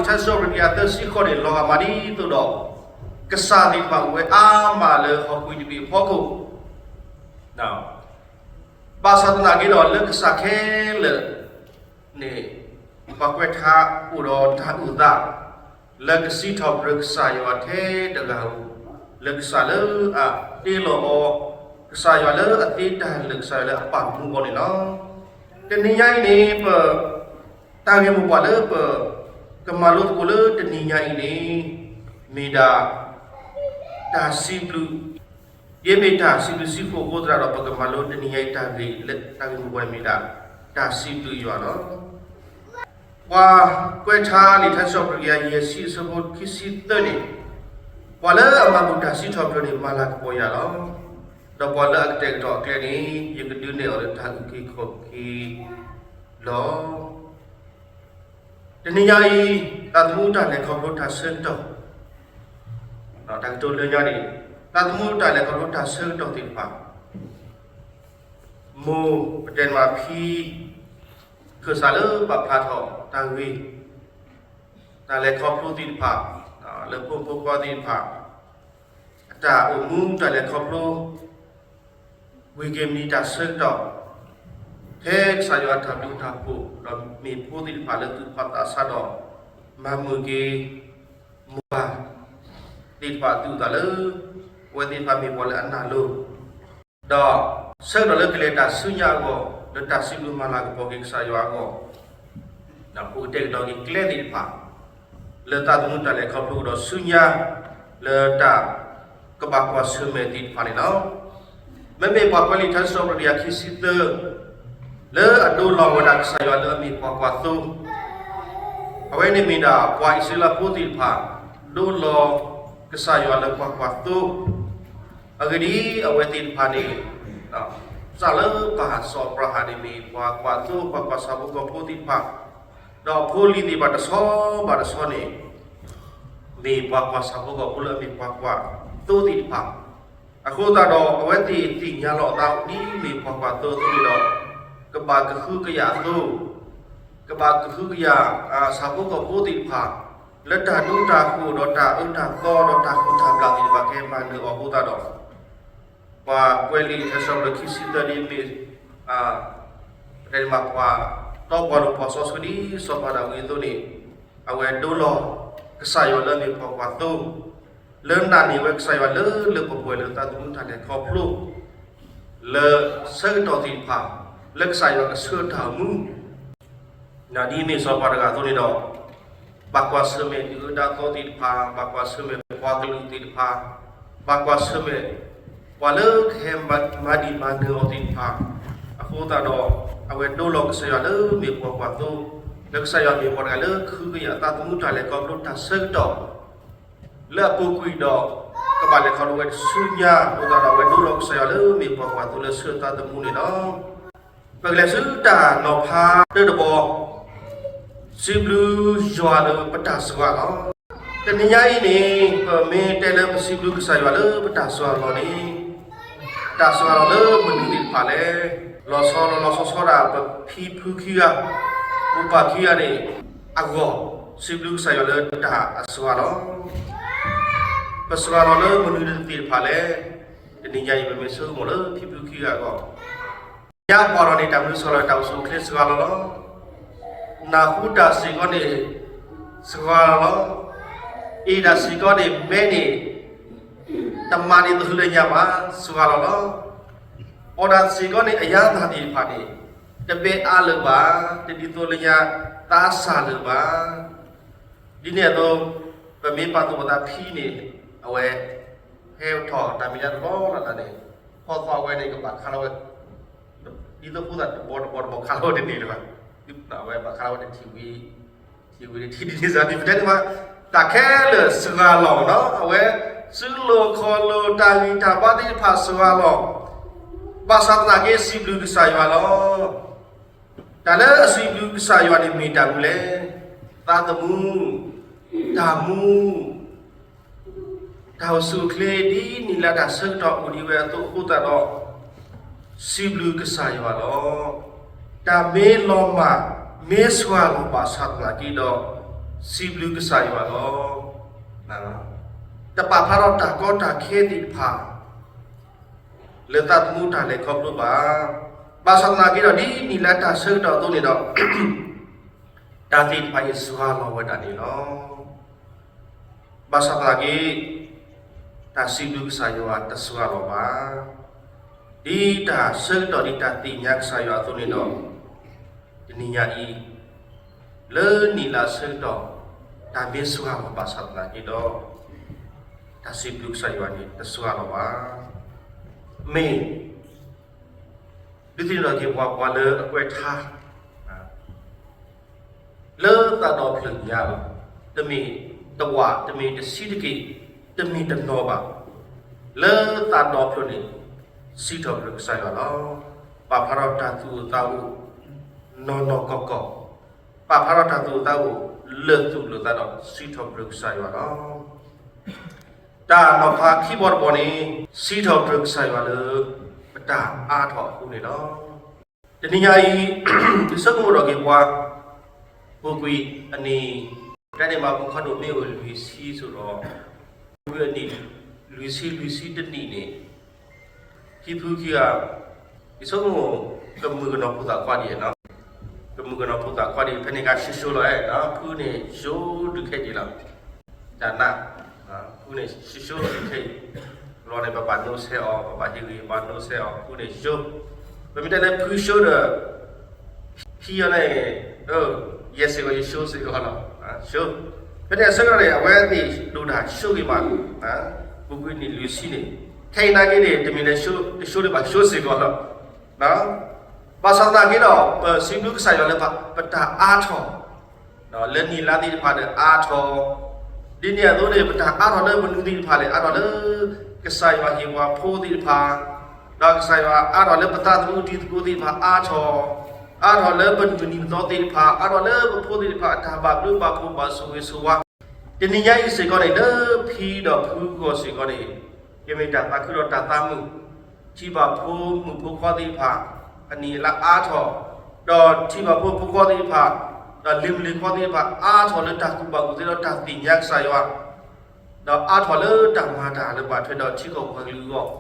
ထါစံးထီၣ်ပတြၢၤတကယၤသၢဆံဃိးန့ၣ် လီၤဂာ်မးဒ်သိးဒီး ကစၢ်သ့ၣ်တဖၣ်အိၣ်ဝဲအါမးလၢဟီၣ်ခိၣ်တဘ့ၣ်အဖီခိၣ်, ဘၣ်ဆၣ်သနာ်က့ဒီး လၢကစၢ်ခဲလၢာ်န့ၣ် ပှၤကွဲးထါအိၣ်ဒီးတၢ်အုၣ်သး လၢကစံးထီၣ်ပတြၢၤကစၢ်ယွၤထဲတဂၤဧိၤ, လၢကစၢ်လၢအတ့လီၤအီၤ, ကစၢ်ယွၤလၢအသ့တၢ်လၢာ် ကစၢ်ယွၤလၢအပာ်မူအီၤန့ၣ်လီၤ. တနံၤညါအံၤန့ၣ် ပ တၢ်ဂ့ၢ်မိၢ်ပှၢ်လၢပ ကမၤလိသကိးလၢတနံၤညါအံၤန့ၣ် မ့ၢ်ဒၣ် တၢ်စံးဘျုး, ဒ်မ့ၢ်တၢ်စံးဘျုးစံးဖှိၣ်အဃိသတးဒီး ပကမၤလိတနံၤညါအံၤတၢ်ဂ့ၢ်လၢ တၢ်ဂ့ၢ်မိၢ်ပှၢ်န့ၣ်မ့ၢ်ဒၣ် တၢ်စံးဘျုးယွၤလီၤ. ပှၤကွဲးထါလံာ်ထါစံးထီၣ်ပတြၢၤတကယၤယဲၢ်ဆံအဆၢဖိခံဆံသၢန့ၣ်, ပှၤလၢအမၤဘူၣ်တၢ်စံးထီၣ်ပတြၢၤန့ၣ် မၤလၤကပီၤယၤလီၤ. ဒီးပှၤလၢအကတဲာ်ကတီၤအကျဲန့ၣ် ယကဒုးနဲၣ်အီၤလၢတၢ်အုၣ်က့ၤခီၣ်က့ၤလီၤ. တနံၤညါအံၤ သးသမူတၢ်လဲၤခီဖျိတၢ်ဆၢကတီၢ်, တၢ်ကတိၤလၢညါန့ၣ် သးသမူတၢ်လဲၤခီဖျိတၢ်ဆၢကတီၢ်သ့ၣ်တဖၣ်, မိၢ်ပတဲမးဖံ ခၢၣ်စးလၢပာ်ဖျါထီၣ်တၢ်ဂ့ၢ်, တၢ်လဲၤခီဖျိသ့ၣ်တဖၣ်, လၢဖိမုၣ်ဖိခွါသ့ၣ်တဖၣ် အတၢ်အိၣ်မူတၢ်လဲၤခီဖျိ ဝံၤက့ၤမံၤတၢ်ဆၢကတီၢ်, ဖဲကစၢ်ယွၤအတၢ်ဘျုးတၢ်ဖှိၣ် ဒီးမ့ၢ်ဖိသ့ၣ်တဖၣ်လၢသူၣ်ဖှီၣ်သးစၢ်ဒီး မၤမုာ်က့ၤ မိၢ်ပၢ်သ့ၣ်တဖၣ်အသူၣ်အသးလၢ အဝဲသ့ၣ်တဖၣ်မ့ၢ်ပှၤလၢအနာ်လိၤ ဒီးဆၢကတီၢ်လၢကလဲၤတၢ်ဆူညါအဂီၢ် လၢတၢ်စံးဘျုးမၤလၤကပီၤက့ၤကစၢ်ယွၤအဂီၢ်, ဒီးပကတဲာ်ကတီၤက့ၤကျဲသ့ၣ်တဖၣ် လၢသးသမူတၢ်လဲၤခီဖျိကဒီးဆူညါ လၢတၢ်ကဘၣ်ကွၢ်ဆၢၣ်မဲာ်သ့ၣ်တဖၣ်န့ၣ်လီၤ. မ့မ့ၢ်ပှၤကွဲးလံာ်ထါစံးထီၣ်ပတြၢၤတကယၤခံဆံသၢ လၢအဒိလီၤဝဲဒၣ်ကစၢ်ယွၤလၢအမ့ၢ်ပှၤကွၢ်သိ အဝဲန့ၣ်မ့ၢ်ဒၣ်ပှၤအံၣ်စရ့လးဖိသ့ၣ်တဖၣ် ဒိလီၤကစၢ်ယွၤလၢပှၤကွၢ်သိ, အဂ့ၢ်ဒ်အံၤ အဝဲသ့ၣ်တဖၣ်န့ၣ် စးလၢပၢ်စီၤအၤဘြၤဟၣ်န့ၣ်မ့ၢ်ပှၤကွၢ်သိ ပှၤကွၢ်ဆၣ်ဖိကီၢ်ဖိသ့ၣ်တဖၣ်, ဒီးဖိလံၤသ့ၣ်တဖၣ်တဆီဘၣ်တဆီန့ၣ် မ့ၢ်ပှၤကွၢ်ဆၣ်ဖိကီၢ်ဖိလၢအမ့ၢ်ပှၤကွၢ်သိသ့ၣ်တဖၣ်, အဃိသတးဒီး အဝဲသ့ၣ်သ့ၣ်ညါလီၤအသးဒ်မ့ၢ်ပှၤကွၢ်သိအသိးန့ၣ်ဒီး ကဘၣ်ကဟုကယာ်အသိး ကဘၣ်ကဟုကယာ် ဆၣ်ဖိကီၢ်ဖိသ့ၣ်တဖၣ် လၢတၢ်ဒူတၢ်ဃိၤဒီးတၢ်အၢတၢ်သီဒီးတၢ်ဟုၣ်တၢ်ဘျၣ်သ့ၣ်တဖၣ်ကဟဲမၤနၢၤအီၤအဃိသတးဒီး ပှၤကွဲးလံာ်ထါစံးထီၣ်ပတြၢၤခံဆံသၢဒ်မ့ၢ် ပတဲမးပှၤတီပှၤလိၤပှၤစီဆှံဒ်စီၤပၤဒၤဝံးအသိးန့ၣ် အဝဲဒိလီၤကစၢ်ယွၤလၢအမ့ၢ်ပှၤကွၢ်သိ လၢနာ်န့ၢ်ဝဲကစၢ်ယွၤလၢလၢပှဲၤပှဲၤလၢသးသမူတၢ်လဲၤခီဖျိ လၢဆၢကတီၢ်သ့ၣ်တဖၣ် လၢကစၢ်ယွၤကဆှၢတၢ်အိၣ်မူ ဒ်မ့ၢ်စီၤပၤတဂၤအသိးန့ၣ်ဒီး ဘၣ်ကွၢ်ဆၢၣ်မဲာ်ဒုၣ်ဒါသီသ့ၣ်တဖၣ်, ဘၣ်ကွၢ်ဆၢၣ်မဲာ်ပှၤကလုာ်သ့ၣ်တဖၣ်, ဘၣ်ကွၢ်ဆၢၣ်မဲာ် ပှၤလၢကဟဲမၤဒံးမၤနၢၤအီၤသ့ၣ်တဖၣ်, အဃိသတးဒီး အဝဲဒိလီၤကစၢ်ယွၤလၢမ့ၢ်ပှၤကွၢ်သိ, လၢကစၢ်ယွၤမ့ၢ်ပှၤတဂၤလၢကဟုကယာ်သးသမူတၢ်လဲၤခီဖျိတၢ်ဆၢကတီၢ် လၢအပူၤကွံာ်ဒီး ကဘၣ်လဲၤခီဖျိဝဲဆူညါအဃိသတးဒီး အဝဲဒိလီၤကစၢ်ယွၤလၢမ့ၢ်ပှၤကွၢ်သိလၢဆှၢသးသမူန့ၣ်လီၤ. ပကလဲၤဆူတၢ်နီၤဖးတၢတဘီ, စံးဘျုးယွၤလၢပတၢ်စှၤလီၤ. တနံၤညါအံၤန့ၣ် ပမ့ၢ်တဲလၢပစံးဘျုးကစၢ်ယွၤလၢပတၢ်စှၤလီၤန့ၣ် တၢ်စှၤလီၤလၢမနုၤသ့ၣ်တဖၣ်လဲၣ်. လီၤဆီလီၤလီၤဆီဆီဒၣ် ပဖံဖုခံဂၤ မိၢ်ပၢ်ခံဂၤန့ၣ် အဂီၢ် စံးဘျုးကစၢ်ယွၤလၢတၢ်အစှၤလီၤ. ပစှၤလီၤလၢမနုၤတသ့ၣ်တဖၣ်လဲၣ်. တနံၤညါအံၤ ပမ့ၢ်ဆိကမိၣ်လၢဖံဖုခံဂၤအဂီၢ် ယါပှၤလီၤန့ၣ် တၢ်မနုၤစှၤလီၤ တၢ်အိၣ်ဆူၣ်အိၣ်ချ့စှၤလီၤလီၤ. နၢ်ဟူတၢ်စ့ၢ်ကီးန့ၣ် စှၤလီၤလီၤ. အ့ၣ်တၢ်စ့ၢ်ကီးန့ၣ် မဲန့ၣ် တမၤန့ၢ်သုလၢညါဘၣ် စှၤလီၤလီၤ. အီၣ်တၢ်စ့ၢ်ကီးန့ၣ် အယါသၣ်သ့ၣ်တဖၣ်န့ၣ် တဘဲအါလၢၤဘၣ်, တဒ်သိးလၢညါသးစၢ်လၢၤဘၣ်. ဒ်န့ၣ်အသိး ပမ့ၢ်ပာ်သူၣ်ပာ်သးဖံန့ၣ် အဝဲ ဟဲထီၣ်တၢ်မဲာ်ညါတဘျီလၢ်လၢ်န့ၣ် ဖီၣ်သီဝဲန့ၣ် ကဘၣ်ခးလီၤဝဲ ဒ်သိးဖိသၣ်တဘီတဘီတဘီခးလီၤဝဲတန့ၢ်လၢၤဘၣ်. အဝဲဘၣ်ခးလီၤဝဲတထံၣ်ဝံၤ ထံၣ်ဝံၤတထံၣ်ဒ်န့ၣ်စ့ၢ်ကီး ပတဲန့ၣ်မး တၢ်ခဲလၢာ်စှၤလီၤနီၤ အဝဲ စုလိာ်ခီၣ်လိာ် တၢ်ဂံၢ်တၢ်ဘါသ့ၣ်တဖၣ်စှၤလီၤ. ဘၣ်ဆၣ်သနာ်က့ စံးဘျုးကစၢ်ယွၤလီၤ. တၢ်လၢအစံးဘျုးကစၢ်ယွၤန့ၣ်မ့ၢ်တၢ်မနုၤလဲၣ်. သးသမူ, တၢ်မူ တၢ်အိၣ်ဆူၣ်အိၣ်ချ့ ဒ်နံၣ်လၢတၢ်ဆၢကတီၢ်အိၣ်ဒံးဝဲအသိးအဃိသတးဒီး စံးဘျုးကစၢ်ယွၤလီၤ. တၢ်မ့ၢ်လီၤမၢ် မ့ၢ်စှၤလီၤဘၣ်ဆၣ်သနာ်က့ဒီး စံးဘျုးကစၢ်ယွၤလီၤ. တပာ်ဖျါထီၣ်တၢ်ကီတၢ်ခဲသ့ၣ်တဖၣ် လၢသးသမူတၢ်လဲၤခီဖျိဘၣ်. ဘၣ်ဆၣ်သနာ်က့ဒီး ဒ်နံၣ်လါတၢ်ဆၢကတီၢ်အသိးန့ၣ်ဒီး တၢ်သ့ၣ်တဖၣ်အံၤစှၤလီၤဝဲဒၣ်န့ၣ်လီၤ. ဘၣ်ဆၣ်သနာ်က့ တၢ်စံးဘျုးကစၢ်ယွၤတစှၤလီၤဘၣ်. ဒ်တၢ်ဆၢကတီၢ်ဒ်တၢ်သ့ၣ်ညါကစၢ်ယွၤအသိးန့ၣ်ဒီး တနံၤညါအံၤ လၢနံၣ်လါဆၢကတီၢ် တၢ်မ့ၢ်စှၤလီၤဘၣ်ဆၣ်သနာ်က့ဒီး တၢ်စံးဘျုးကစၢ်ယွၤန့ၣ် တစှၤလီၤဘၣ်. မ့ၢ် ဒုးသ့ၣ်နီၣ်ထီၣ်က့ၤပှၤ ပှၤလၢအကွဲးထါ လၢသးဒီဖျၢၣ်ညါလီၤ. တမ့ၢ်တဝာ်, တမ့ၢ်တဆံးတက့ၢ်, တမ့ၢ်တနီၤဘၣ်. လၢသးဒီဖျၢၣ်န့ၣ် စံးထီၣ်ပတြၢၤကစၢ်ယွၤလီၤ. ပာ်ဖျါထီၣ်တၢ်သူၣ်အိၣ်သးအိၣ် နီၢ်နီၢ်ကီၢ်ကီၢ်, ပာ်ဖျါထီၣ်တၢ်သူၣ်အိၣ်သးအိၣ် လၢာ်သူၣ်လၢာ်သးဒီး စံးထီၣ်ပတြၢၤကစၢ်ယွၤလီၤ. တၢ်နီၤဖးခံဘီတဘီန့ၣ် စံးထီၣ်ပတြၢၤကစၢ်ယွၤလၢ ပတၢ်အါထီၣ်အဃိန့ၣ်လီၤ. တနံၤညါအံၤ ဒုးဆိကမိၣ်ထီၣ်က့ၤပှၤ ပူၤကွံာ်အနံၣ် တၢ်န့ၣ်မး ပခီဒိၣ်မ့ၢ်အိၣ်လွံၢ်ဆံစိဒီး ပူၤကွံာ်အနံၣ် လွံၢ်ဆံ လွံၢ်ဆံတနံၣ်န့ၣ် ဟံၣ်ဖုခံဂၤ ဒုးဆိကမိၣ် ကမုာ်ကနီၤဖိသၣ်ခွါဒ်အံၤနီၤ, ကမုာ်ကနီၤဖိသၣ်ခွါဒ်အံၤ ဖဲန့ၣ်ကါဆိဆိလီၤနီၤ, ဖုန့ၣ်ဆိဒုးခဲအံၤလီၤ. တၢ်နး, ဖုန့ၣ်ဆိဆိဒုးခဲအံၤ, လီၤန့ၣ် ပဘၣ်နိးဆဲးအီၤ, ပဘၣ်ဟ့ၣ်ဂံၢ်ဘါနိးဆဲးအီၤ, ဖုန့ၣ်ဆိ, ပမ့ၢ်တဲလၢဖုဆိဒီး ဖံအီၤန့ၣ် ယဲစ့ၢ်ကီး ယဆိစ့ၢ်ကီးလီၤ, ဆိ, ဖဲန့ၣ်အဆၢကတီၢ်န့ၣ် အဝဲသ့ၣ်ဒိၣ်တၢ်ဆိဂ့ၤမး, ပူၤကွံာ်နံၣ်လွံၢ်ဆံန့ၣ်, ခဲအံၤနာ်က့န့ၣ် တမ့ၢ်လၢတဆိဒံးဘၣ် ဆိစ့ၢ်ကီးလီၤ. ဘၣ်ဆၣ်သနာ်က့ဒီး ပစံးဘျုးကစၢ်ယွၤလၢ ပတၢ်အါထီၣ် လၢနံၣ်လါသ့ၣ်တဖၣ်န့ၣ်အါထီၣ်, ဒ်န့ၣ်အသိးန့ၣ် ပတၢ်အါထီၣ်လၢမနုၤသ့ၣ်တဖၣ်လဲၣ်, အါထီၣ်လၢ ကစၢ်ယွၤဟ့ၣ်ပှၤဖိသ့ၣ်တဖၣ်, ဒီးကစၢ်ယွၤအါထီၣ်လၢပသးသမူတံၤသကိးသ့ၣ်တဖၣ်အါထီၣ်, အါထီၣ်လၢပမုၢ်နံၤပသီသ့ၣ်တဖၣ်, အါထီၣ်လၢပဖိသ့ၣ်တဖၣ်အတၢ်ဘၣ်ဘျုးဘၣ်ဖှိၣ်ဘၣ်ဆိၣ်ဂ့ၤဆိၣ်ဝါ, တနံၤညါအံၤစ့ၢ်ကီးန့ၣ် လၢဖံဒီးဖုအဂီၢ်စ့ၢ်ကီးန့ၣ် ကမ့ၢ်တၢ်သးခုဒီးတၢ်သးမုာ်, ထံၣ်ဘၣ်ဖိမုၣ်ဖိခွါသ့ၣ်တဖၣ် အနံၣ်အလါအါထီၣ်, ဒီးထံၣ်ဘၣ်ဖိမုၣ်ဖိခွါသ့ၣ်တဖၣ်, ဒီးလံၤမုၣ်လံၤခွါသ့ၣ်တဖၣ် အါထီၣ်လၢတၢ်ကူၣ်ဘၣ်ကူၣ်သ့ဒီးတၢ်သ့ၣ်ညါကစၢ်ယွၤ, ဒီးအါထီၣ်လၢတၢ်မၤတၢ်လၢဘၣ်ထွဲဒီးထံကီၢ်ပှၤကလုာ်အဂီၢ်,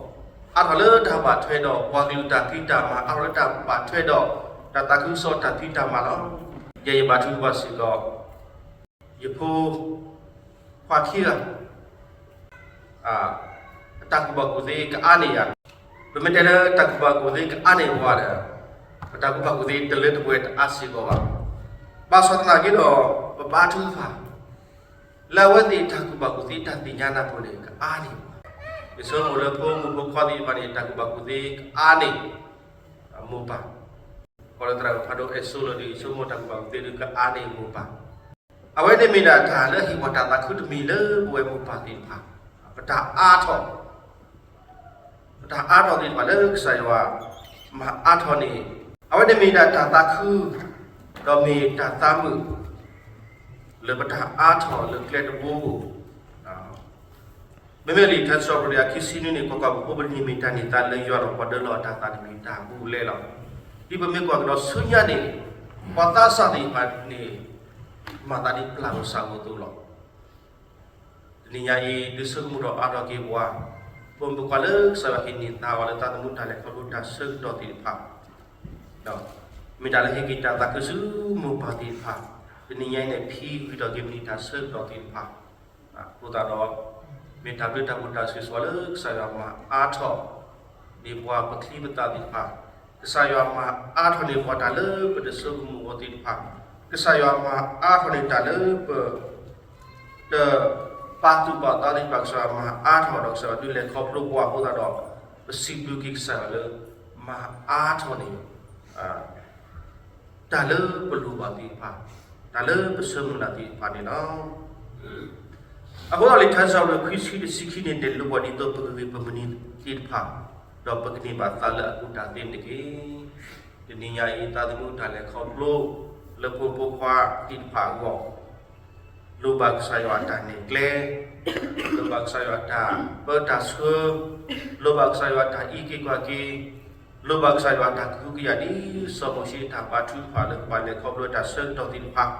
အါထီၣ်လၢတၢ်ဘၣ်ထွဲဒီးပှၤကလုာ်တၢ်ဖံးတၢ်မၤ, အါထီၣ်လၢတၢ်ဘၣ်ထွဲဒီး တၢ်သးခုကစီၣ်တၢ်ဖံးတၢ်မၤလီၤ. ယဲယဘါထုကဖၣ်စ့ၢ်ကီး ယဖိခွါခံဂၤ အတၢ်ကူၣ်ဘၣ်ကူၣ်သ့ကအါန့ၢ်ယၤ, ပမ့ၢ်တဲလၢတၢ်ကူၣ်ဘၣ်ကူၣ်သ့ကအါန့ၢ်ပှၤဒီး ပတၢ်ကူၣ်ဘၣ်ကူၣ်သ့တလၢတပှဲၤတအါစ့ၢ်ကီးဘၣ်. ဘၣ်ဆၣ်သနာ်က့ဒီး ပဘါထုကဖၣ် လၢအဝဲသ့ၣ်တၢ်ကူၣ်ဘၣ်ကူၣ်သ့တၢ်သ့ၣ်ညါနၢ်ပၢၢ်န့ၣ် ကအါန့ၢ်ပှၤ, ယဆိကမိၣ်လၢဖိမုၣ်ဖိခွါသ့ၣ်တဖၣ်န့ၣ် တၢ်ကူၣ်ဘၣ်ကူၣ်သ့ကအါန့ၢ် မိၢ်ပၢ်, ခီလၢသရၣ်မုၣ်ဖးဒိၣ်အဲၣ်စိလီၤဒီး ယဆိကမိၣ်တၢ်ကူၣ်ဘၣ်ကူၣ်သ့ဒီးကအါန့ၢ်မိၢ်ပၢ်, အဝဲန့ၣ်မ့ၢ်ဒၣ်တၢ်လၢဟ့ၣ်ပှၤတၢ်သးခုတမံၤလၢပဝဲမိၢ်ပၢ်သ့ၣ်တဖၣ်, ပတၢ်အါထီၣ် ပတၢ်အါထီၣ်သ့ၣ်တဖၣ်လၢကစၢ်ယွၤမၤအါထီၣ်န့ၣ်, အဝဲန့ၣ်မ့ၢ်ဒၣ်တၢ်သးခု ဒီးမ့ၢ်တၢ်သးမုာ် လၢပတၢ်အါထီၣ်လၢကျဲတဘိ, မ့မ့ၢ်လံာ်ထါစံးပတြၢၤခံဆံနွံန့ၣ် ကွၢ်ကွၢ်, ပဖိပလံၤန့ၣ်မ့ၢ်တၢ်န့ၢ်သါလၢယွၤဒီးပှၤဒၢလီၤအတၢ်သးတမံၤတၢ်ဘူးလဲလီၤ. ဒ်ပမ့ၢ်ကွၢ်ကဒီးဆူညါန့ၣ် ပှၤသးစၢ်သ့ၣ်တဖၣ်န့ၣ် မၤသးဒ်ပျၢ်ဧိၤစၢ်ဧိၤအသိးလီၤ. တနံၤညါအံၤ ဒုးဆိကမိၣ်ထီၣ်အါထီၣ်က့ၤပှၤ ဖိမုၣ်ဖိခွါလၢကစၢ်ယွၤဟ့ၣ်န့ၢ်သါအီၤလၢသးသမူတၢ်လဲၤခီဖျိတၢ်ဆၢကတီၢ်သ့ၣ်တဖၣ်, ဒီးမ့ၢ်တၢ်လၢဟ့ၣ်က့ၤတၢ်သးခုဆူမိၢ်ပၢ်သ့ၣ်တဖၣ်, တနံၤညါအံၤန့ၣ် ဖံဂုာ်ထီၣ်က့ၤမုၢ်နံၤတၢ်ဆၢကတီၢ်သ့ၣ်တဖၣ်, အဃိသတးဒီး မ့ၢ်တၢ်ဘျုးတၢ်ဖှိၣ်တၢ်ဆိၣ်ဂ့ၤဆိၣ်ဝါလၢကစၢ်ယွၤမၤအါထီၣ် ဒ်ပှၤပချံပသၣ်သ့ၣ်တဖၣ်, ကစၢ်ယွၤမၤအါထီၣ်န့ၢ်ပှၤတၢ်လၢပတဆိကမိၣ်အီၤသ့ၣ်တဖၣ်, ကစၢ်ယွၤမၤအါထီၣ်န့ၢ်တၢ်လၢပ တပာ်သူၣ်ပာ်သးသ့ၣ်တဖၣ် ကစၢ်ယွၤမၤအါထီၣ်ဒီး ကစၢ်ယွၤဒုးလဲၤခီဖျိပှၤအဃိသတးဒီး ပစံးဘျုးက့ၤကစၢ်ယွၤလၢ မၤအါထီၣ်န့ၢ် တၢ်လၢပလိၣ်ဘၣ်သ့ၣ်တဖၣ်, တၢ်လၢပဆၢမုၢ်လၢ်သ့ၣ်တဖၣ်န့ၣ်လီၤ. အဃိဒီးလံာ်ထါစံးပတြၢၤခွံဆံတဆံခံန့ၣ် တဲလိပှၤဒ်သိးပကဂ့ၤပမုၢ်နံၤသ့ၣ်တဖၣ်, ဒီးပကန့ၢ်ဘၣ်သးလၢအကူၣ်တၢ်သ့န့ၣ်တက့ၢ်. တနံၤညါအံၤ သးသမူတၢ်လဲၤခီဖျိ လၢဖိမုၣ်ဖိခွါသ့ၣ်တဖၣ်အဂီၢ် လိၣ်ဘၣ်ကစၢ်ယွၤအတၢ်နဲၣ်ကျဲ, လိၣ်ဘၣ်ကစၢ်ယွၤအတၢ်ပၢတၢ်ဆှၢ, လိၣ်ဘၣ်ကစၢ်ယွၤအတၢ်အံးက့ၤကွၢ်က့ၤ, လိၣ်ဘၣ်ကစၢ်ယွၤအတၢ်ကဟုကယာ်ဒ်စီၤမိၤၡ့အတၢ်ဘါထုကဖၣ်လၢကဘၣ်လဲၤခီဖျိတၢ်ဆၢကတီၢ်သ့ၣ်တဖၣ်,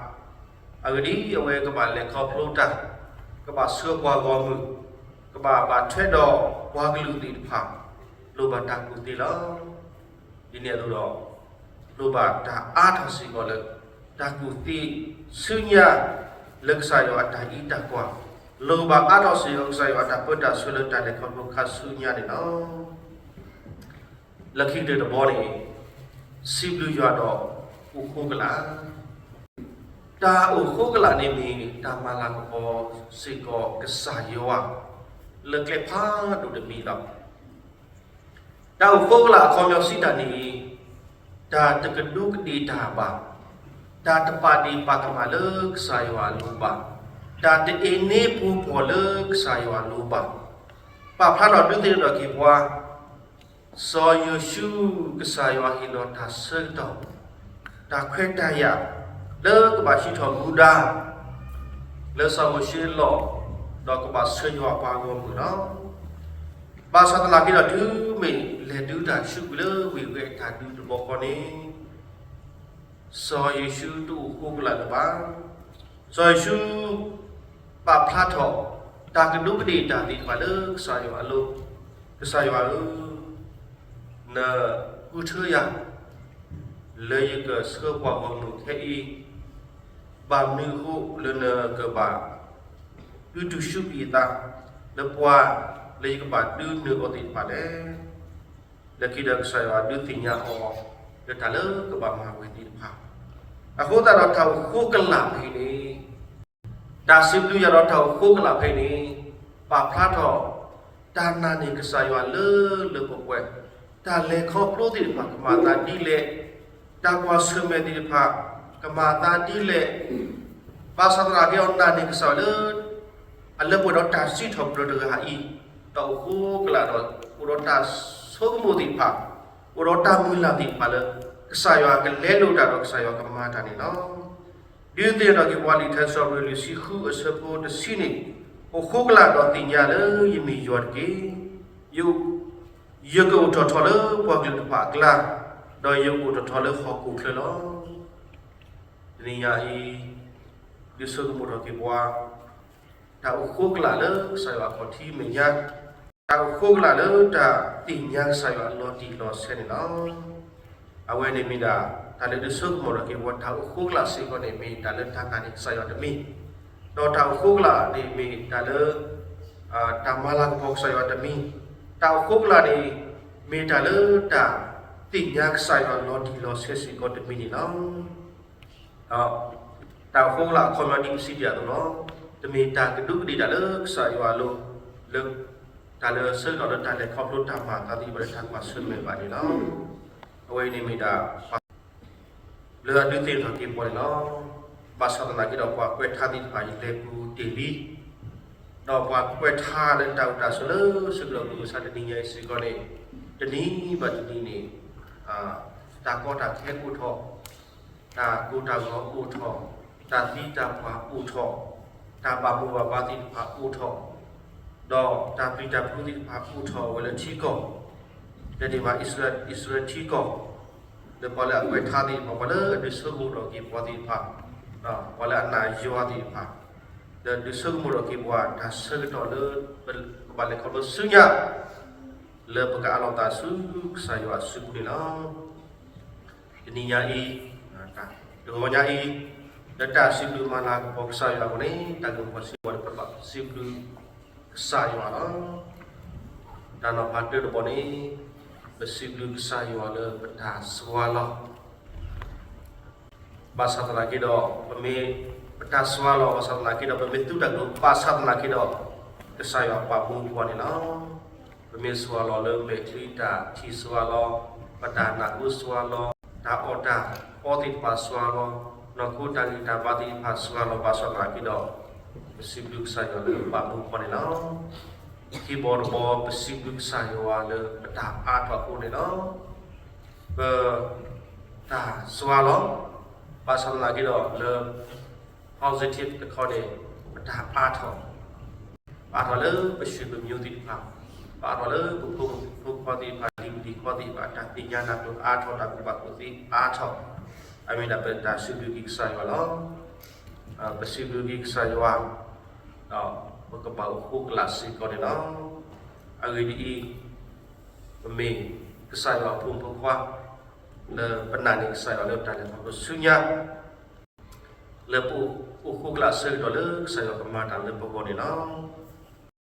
အဂ့ၢ်ဒ်အံၤ, အဝဲကဘၣ်လဲၤခီဖျိတၢ်, ကဘၣ်ဆှၢပှၤဂီၢ်မုၢ်, ကဘၣ်ဘၣ်ထွဲဒီးပှၤကလုာ်သ့ၣ်တဖၣ်, လိၣ်ဘၣ်တၢ်ကူၣ်သ့လီၤ. ဒ်န့ၣ်အသိးဒီး, လိၣ်ဘၣ်တၢ်အါထီၣ်စ့ၢ်ကီးလၢ တၢ်ကူၣ်သ့ဆူညါ လၢကစၢ်ယွၤအတၢ်အံးတၢ်ကွၢ်, လိၣ်ဘၣ်အါထီၣ်စ့ၢ်ကီးကစၢ်ယွၤအတၢ်ပၢတၢ်ဆှၢလၢတၢ်လဲၤခီဖျိခါဆူညါန့ၣ်လီၤ. လၢခံကတၢၢ်တဘီန့ၣ်, စံးဘျုးယွၤဒီးအိၣ်ဃိကလာ်. တၢ်အိၣ်ဃိကလာ်န့ၣ်မ့ၢ်တၢ်မၤလၤကပီၤစ့ၢ်ကီးကစၢ်ယွၤ လၢကျဲဖးဒိၣ်တမံၤလီၤ. တၢ်အိၣ်ဃိကလာ်အခီပညီစံးတၢ်န့ၣ်, တၢ်တကဒူးကဒ့ၣ်တၢ်ဘၣ်, တၢ်တပာ်ဒ့ၣ်ပာ်ကမၣ်လၢကစၢ်ယွၤအလိၤဘၣ်, တၢ်တအ့န့ပူၤဖှီၣ်လၢကစၢ်ယွၤအလိၤဘၣ်. ပာ်ဖျါထီၣ်ဒုးသ့ၣ်နီၣ်ထီၣ်က့ၤပှၤ စီၤယိၤၡူ ကစၢ်ယွၤဟ့ၣ်လီၤတၢ်ဆၢကတီၢ်, တၢ်ခွဲးတၢ်ယာ် လၢကဘၣ်ဟံးထီၣ်မူဒါ လၢစီၤမိၤၡ့အလီၢ်, ဒီးကဘၣ်ဆှၢယွၤပှၤဂီၢ်မုၢ်လီၤ. ဘၣ်ဆၣ်သနာ်က့ဒီး တုၤမ့ၢ်လဲၤဒုးတၢ်ဆူကွံာ်လၢဝ့ၢ်ဝဲအတၢ်ဒုးတဘျီဃီန့ၣ် စီၤယိၤၡူတအိၣ်ဃိကလာ်လၢၤဘၣ်. စီၤယိၤၡူ ပာ်ဖျါထီၣ် တၢ်ကဒူးကဒ့ၣ်တၢ်သ့ၣ်တဖၣ်လၢကစၢ်ယွၤအလိၤ, ကစၢ်ယွၤဧၢ, နဃုထၢယၤ လၢယကဆှၢပှၤဂီၢ်မုၢ်ခဲအံၤ, ဘၣ်မနုၤအဃိလၢနကဘၣ် ဒုးတုၤဆူကွံာ်အသး လၢပှၤလၢယကဘၣ်ဒုးနုာ်အီၤသ့ၣ်တဖၣ်လဲၣ်. လၢခံဒီးကစၢ်ယွၤဒုးသ့ၣ်ညါအီၤ လၢတၢ်လၢကဘၣ်မၤဝဲသ့ၣ်တဖၣ်, အဃိသတးဒီးတၢ်အိၣ်ဃိကလာ်ဖဲအံၤန့ၣ်, တၢ်စံးဘျုးယွၤဒီးတၢ်အိၣ်ဃိကလာ်ဖဲအံၤန့ၣ်, ပာ်ဖျါထီၣ် တၢ်နာ်န့ၢ်ကစၢ်ယွၤလၢလၢပှဲၤပှဲၤ, တၢ်လဲၤခီဖျိသ့ၣ်တဖၣ်ကမၤအသးဒ်လဲၣ်, တၢ်ကွၢ်ဆၢၣ်မဲာ်သ့ၣ်တဖၣ် ကမၤအသးဒ်လဲၣ်, ဘၣ်ဆၣ်သနာ်က့ဒီးနာ်န့ၢ်ကစၢ်ယွၤလၢ အလၢပှဲၤဒီးတၢ်စံးထီၣ်ပတြၢၤတဂၤအံၤ, ဒီးအိၣ်ဃိကလာ်ဒီး အိၣ်ဒီးတၢ်ဆိကမိၣ်သ့ၣ်တဖၣ်, အိၣ်ဒီးတၢ်မုၢ်လၢ်သ့ၣ်တဖၣ်လၢ ကစၢ်ယွၤကလဲလိာ်တၢ်ဒီးကစၢ်ယွၤကမၤတၢ်န့ၣ်လီၤ. ဒုးသ့ၣ်နီၣ်ထီၣ်က့ၤပှၤလံာ်ထါစံးထီၣ်ပတြၢၤလွံၢ်ဆံဃုအဆၢဖိတဆံန့ၣ်, အိၣ်ဃိကလာ်ဒီးသ့ၣ်ညါလၢယမ့ၢ်ယွၤတက့ၢ်. ယကအိၣ်ထီၣ်ထီလၢပှၤကလုာ်တဖၣ်အကျါ, ဒီးယကအိၣ်ထီၣ်ထီလၢဟီၣ်ခိၣ်ချၢလီၤ. တနံၤညါအံၤ, ဒုးဆိကမိၣ်ထီၣ်က့ၤပှၤ, တၢ်အိၣ်ဃိကလာ်လၢကစၢ်ယွၤအခီၣ်ထံးမဲာ်ညါ, တၢ်အိၣ်ဃိကလာ်လၢတၢ်သ့ၣ်ညါကစၢ်ယွၤအလီၤတံၢ်လီၤဆဲးန့ၣ်လီၤ. အဝဲန့ၣ်မ့ၢ်ဒၣ် တၢ်လၢဒုးဆိကမိၣ်ထီၣ်က့ၤပှၤ တၢ်အိၣ်ဃိကလာ်စ့ၢ်ကီးန့ၣ် မ့ၢ်တၢ်လၢတၢ်နာ်န့ၢ်ကစၢ်ယွၤတမံၤ, ဒီးတၢ်အိၣ်ဃိကလာ်န့ၣ်မ့ၢ်တၢ်လၢ တၢ်မၤလၤကပီၤကစၢ်ယွၤတမံၤ, တၢ်အိၣ်ဃိကလာ်န့ၣ် မ့ၢ်တၢ်လၢတၢ်သ့ၣ်ညါကစၢ်ယွၤလီၤတံၢ်လီၤဆဲးစ့ၢ်ကီးတမံၤန့ၣ်လီၤ. ဒီးတၢ်အိၣ်ဃိကလာ်အခီပညီဒ်ပစံးတ့ၢ်အသိးလီၤ. တမ့ၢ်တၢ်ကဒူးကဒ့ၣ်တၢ်လၢကစၢ်ယွၤအလိၤ, လၢတၢ်လၢဆၢကတီၢ်လၢတၢ်လဲၤခီဖျိတၢ်မၤအသးသ့ၣ်တဖၣ်လၢတၢ်ကွၢ်ဆၢၣ်မဲာ်ဘၣ်န့ၣ်လီၤ. အဝဲအံၤန့ၣ်မ့ၢ်ဒၣ် လၢအဒုးသ့ၣ်နီၣ်ထီၣ်က့ၤပှၤန့ၣ်လီၤ. ဘၣ်ဆၣ်သနာ်က့ဒီး ပှၤကွဲးထါသ့ၣ်တဖၣ်အံၤလဲၤပူၤတ့ၢ်လံ, ဒီးပှၤကွဲးထါလၢတၢ်အိၣ်တၢ်ဆိးလၢဆၢကတီၢ်မုၢ်မဆါတနံၤညါအံၤစ့ၢ်ကီးန့ၣ်, တနံၤဘၣ်တနံၤန့ၣ် တၢ်ကီတၢ်ခဲအိၣ်ထီၣ်, တၢ်ကိၢ်တၢ်ဂီၤအိၣ်ထီၣ်, တၢ်သံတၢ်ပှၢ်အိၣ်ထီၣ်, တၢ်ဘၣ်မိၢ်ဘၣ်ပၢ်သ့ၣ်တဖၣ်အိၣ်ထီၣ်, ဒီးတၢ်ပျံၤတၢ်ဖုးသ့ၣ်တဖၣ်အိၣ်ထီၣ်ဝဲလၢထံကီၢ်, လၢဒ်မ့ၢ်အံၣ်စရ့လးထံကီၢ်, လၢပှၤလၢအကွဲးထါသ့ၣ်တဖၣ်, ပှၤလၢအဒုးဆိကမိၣ်ထီၣ်က့ၤပှၤသ့ၣ်တဖၣ်, ပှၤလၢအနာ်ယွၤသ့ၣ်တဖၣ်, လၢဒုးဆိကမိၣ်ထီၣ်က့ၤပှၤတၢ်ဆၢကတီၢ်လၢ ပကဘၣ်လဲၤခီဖျိဆူညါ လၢပကအးလီၤသးဆူကစၢ်ယွၤအစုပူၤန့ၣ်လီၤ. တနံၤညါအံၤ, တဂီၤညါအံၤ, လၢတၢ်စံးဘျုးမၤလၤကပီၤကစၢ်ယွၤအပူၤန့ၣ်, တၢ်ဂ့ၢ်မိၢ်ပှၢ်စံးဘီန့ၣ် ပဘၣ်စံးဘျုးကစၢ်ယွၤလီၤ. တၢ်နီၤဖးတၢတဘီန့ၣ်, ပစံးဘျုးကစၢ်ယွၤလၢပတၢ်စှၤလီၤ ဘၣ်ဆၣ်သနာ်က့ဒီး, ပမ့ၢ်ပတၢ်စှၤလီၤ ဘၣ်ဆၣ်သနာ်က့ဒီး ပမ့ၢ်သူတၢ်ကတိၤ ဘၣ်ဆၣ်သနာ်က့ဒီး, ကစၢ်ယွၤပာ်မူပှၤန့ၣ်လီၤ. ပမ့ၢ်စှၤလီၤလၢမဲာ်ချံတၢ်ထံၣ်စှၤလီၤ, ပတၢ်နၢ်ဟူစှၤလီၤ, တၢ်အီၣ်တၢ်အီသ့ၣ်တဖၣ်စှၤလီၤ, နီၢ်ခိတၢ်ဂံၢ်တၢ်ဘါသ့ၣ်တဖၣ်စှၤလီၤ ဘၣ်ဆၣ်သနာ်က့ဒီး, ပစံးဘျုးကစၢ်ယွၤလၢပာ်မူပှၤန့ၣ်လီၤ. ခံဘီတဘီ ပစံးဘျုးကစၢ်ယွၤလၢပတၢ်အါထီၣ်အဃိန့ၣ်လီၤ. ပတၢ်စှၤလီၤ, ဘၣ်ဆၣ်သနာ်က့ဒီးလၢ positive တခီန့ၣ်, ပတၢ်အါထီၣ်, ပအါထီၣ်လၢပဆူၣ်ပမျိုးသ့ၣ်တဖၣ်, ပအါထီၣ်လၢပဖိမုၣ်ဖိခွါသ့ၣ်တဖၣ်, လံၤပျံၤခွါသ့ၣ်တဖၣ်, တၢ်သ့ၣ်ညါနၢ်ပၢၢ်အါထီၣ်, တၢ်ကူၣ်ဘၣ်ကူၣ်သ့အါထီၣ်, အမ့ၢ်ဒၣ်ပတၢ်စံးဘျုးက့ၤကစၢ်ယွၤလီၤ. ပစံးဘျုးက့ၤကစၢ်ယွၤ, ဒီးပကဘၣ်အိၣ်ဃိကလာ်စ့ၢ်ကီးန့ၣ်လီၤ. အဂ့ၢ်ဒ်အံၤ, ပမ့ၢ်ကစၢ်ယွၤအဖိမုၣ်ဖိခွါ, လၢပနာ်န့ၢ်ကစၢ်ယွၤလၢတၢ်လဲၤခီဖျိဆူညါ, လၢပအိၣ်ဃိကလာ်ဆၢကတီၢ်လၢကစၢ်ယွၤကမၤတၢ်လၢပဂီၢ်န့ၣ်လီၤ.